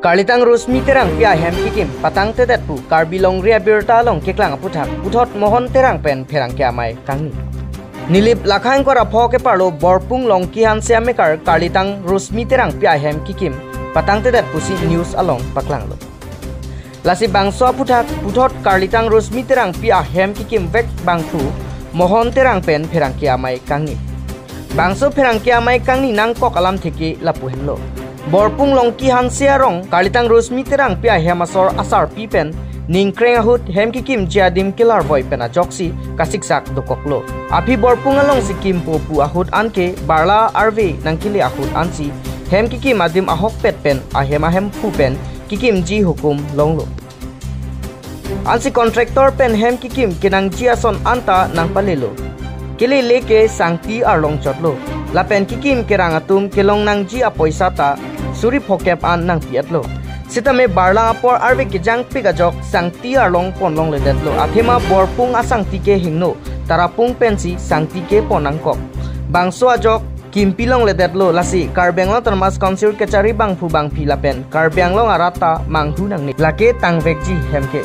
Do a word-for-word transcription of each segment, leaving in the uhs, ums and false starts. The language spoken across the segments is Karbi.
Karlitang Rosmi Terangpi ahem kikim patangtedet pu Karbi Longri Abirta along keklang aphuthak puthot Mohon Terang pen pherangke amei kangni. Nilip lakha ingkoi ra pho keparlo Borpung Longki Hanse amekar Karlitang Rosmi Terangpi ahem kikim patangtedet pusi news along paklanglo. Lasi bangso aphuthak puthot Karlitang Rosmi Terangpi ahem kikimvek bangphu Mohon Terang pen pherangke amei kangni. Bangso pherangke amei kangni nangkok alamthe ke lapu henlo. Borpung Longki Hanse arong Karlitang Rosmi Terangpi ahem asor asarpi pen ningkreng ahut hem kikimji adim kelarvoi pen ajoksi kasiksak dokoklo. Aphi Borpung alongsi kimpo pu ahut anke barla arve nangkele ahut ansi hem kikim adim ahokpet pen ahem ahemphu pen kikimji hukum longlo. Ansi contractor pen hem kikim kenangji ason anta nangpalelo. Kelele ke sangti arlong chotlo. Lapen kikim kerang atum kelong nangji apoisa ta suri phokep an nangpi-etlo. Sitame barla apor arve kejangpik ajok sangti arlong ponlongledetlo. Athema Borpung asangti ke hingno, Tarapung pensi sangti kepon nangkok. Bangso ajok kimpi longledetlo, lasi Karbi Anglong Autonomous Council kachari bangphu bangphi lapen Karbi Anglong arat ta manghu nangne. Lake tangvekji hem ke.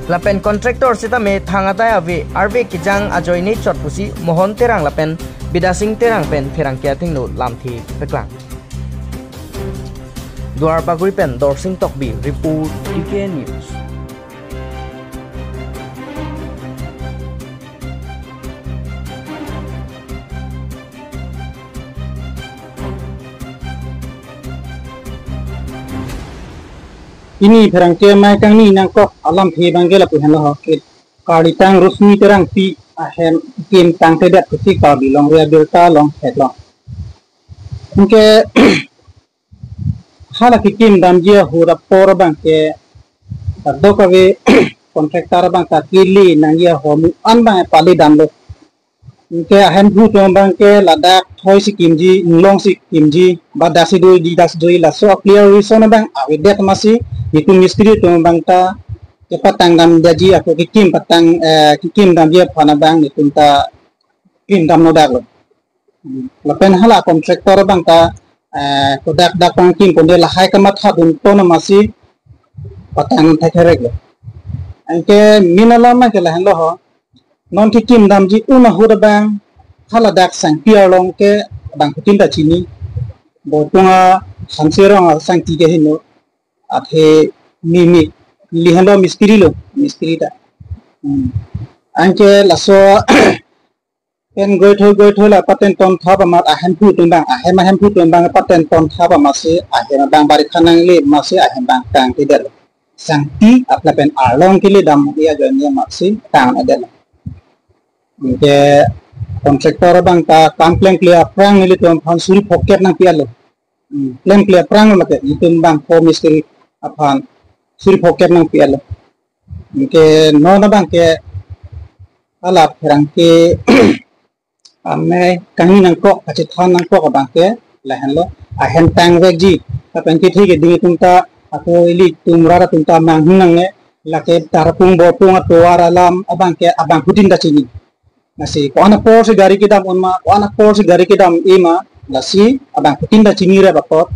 Lapen contractor sitame thang adai ave arve kejang ajoine chot pusi Mohon Terang lapen Bidasing Terang pen pherangke athengno lamthe paklang. Duar Bagori pen Dorsing Tokbi report, T K News. Pini pherangke amei kangni nangkok alamthe abangke lapu henlo ho. Karlitang Rosmi Terangpi ahem kikim tangtedet pusi Karbi Longri Abirta along theklong. Anke hala kikim damji ahut apor abangke kadokave contractor abang ta kele nangji ahormu an abang pale damlo. Anke ahemphu atum abangke ladak thoi si kimji, inglong si kimji, ba dak si do, di dak si do, laso a-clear reason abang avedet amatsi, netum mistri atum abang ta kepatang damji ako kikim patang, eh, kikim damji aphan abang netum ta kim damno daklo. Hmm. Lapen hala contractor abang ta, eh, kodak dak pangkim ponde lahai kamatha dun ton amatsi patang thekherek lo. Anke main alam ke lahenlo ho. Non kikim damji un ahut abang hala dak sangti arlong ke abangphutin ta chini. Borpung a Hanse arong asangti ke hingno. Athe mi mi neli henlo mistri lo, mistri ta. Hmm. Anke laso pen goithoi goithoi la paten ton thap amat ahemphu atum abang, ahem ahemphu atum abang paten ton thap amatsi ahem abang barikha nangle amatsi ahem abang tangtedetlo. Sangti apla pen arlong kele dam ya ajoine amatsi tangtedetlo. Anke contractor abang ta kam klengkle aphrang nelitum aphan suri phokep nangpi-etlo. Hmm, klengkle aphrang lake netum bangpho mistri aphan suri phokep nangpi-etlo. Anke non abangke hala pherangke amei kangni nangkok, kachethan nangkok abangke lahenlo, ahem tangvekji. Lapen kethe keding atum ta ako ilitum rat atum ta manghu nangne, lake Tarapung Borpung atovar alam abangke abangphutin ta chini. Lasi ko-an aporsi gari kedam un ma, ko-an aporsi gari kedam-e ma, lasi abangphutin ta chini rep apot.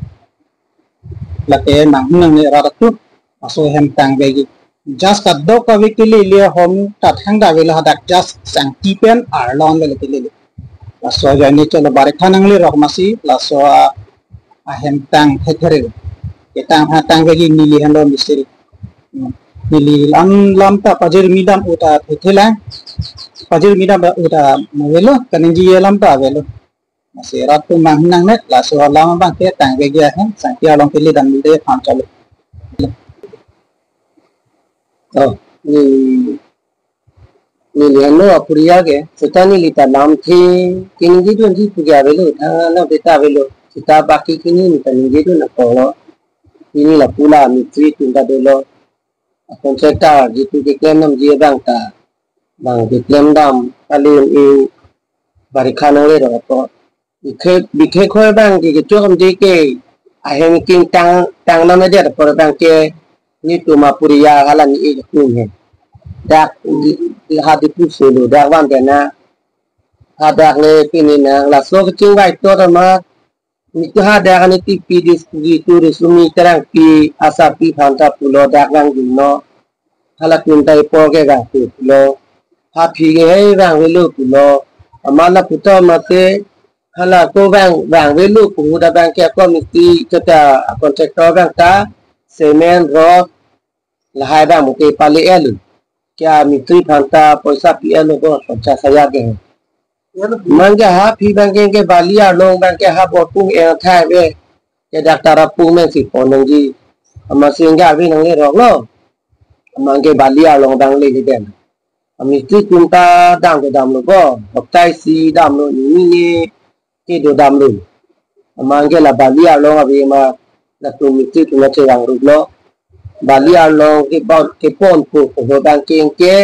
Lake manghu nangne rat atum, laso ahem tangvekji. Just kadokave kelele ahormu ta thangta avelo hadak just sangti pen arlong le kelele. Laso ajoine chotlo barikha nanglerok amatsi, laso a ahem tang thekherek. Ketang ha tangvekji neli henlo mistri. Hmm. Neli lam lam ta pajirmi dam uta thethelang. Pajirmi dam uta avelo, kaningje alam ta avelo. Lasi rat atum manghu nangne, laso alam abangke tangvekji ahem, sangti arlong kele damde aphan chotlo. Oh, ni neli henlo apuriya ke, seta neli ta lamthe keningje dunji pu ke avelo, tha lamthe ta avelo, seta baki kini neli ta ningje dun apotlo, pini lapu la mistri atum ta dolo, contractor jitu keklem damji abang ta, bang keklem dam kali un-e barikha nanglerok apot. Bikhe bikhe khoi abangke kecho kamji ke ahem king tang tang nam adet apor abangke netum apuriya hala ne-e atum he. Dak di- di- ha di pusu lo dak van dena. Hadak le pini nang laso kachingvai to dama Nelitum hadak ani tipi dis kuji tu risumi terang pi asar pi phanta pulo dak nang dino. Hala kuntai po ke gangku pulo. Ha phi ke hei vangvelo pulo. Amat laputhot mate hala ko vang vangvelo pu huda abang ke ako mistri keta contractor abang ta cement rod lahai abang mate pale elu. Kya mistri phanta poisa pi elu ko ponchas hajar ke. Amat ke ha phi abang ke ke bali arlong abang ke ha bor pung eng thai ave. Ke dak tara pung men si pon nangji. Amat si enga ave nanglerok lo. Amat ke bali arlong abang lele dam. Amistri kunta dam do damlo ko. Doktai si damlo ni ni ni ke do damlo. Amat ke la bali arlong ave ma latum mistri tuna chevang rup lo. Bali arlong ke pon ke pon pu pu abang ke ke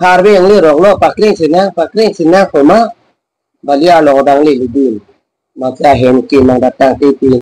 harve nanglerok lo, pakleng sinang pakleng sinang ko ma bali arlong abang lele dun. Mate ahem ke nang datang ke pi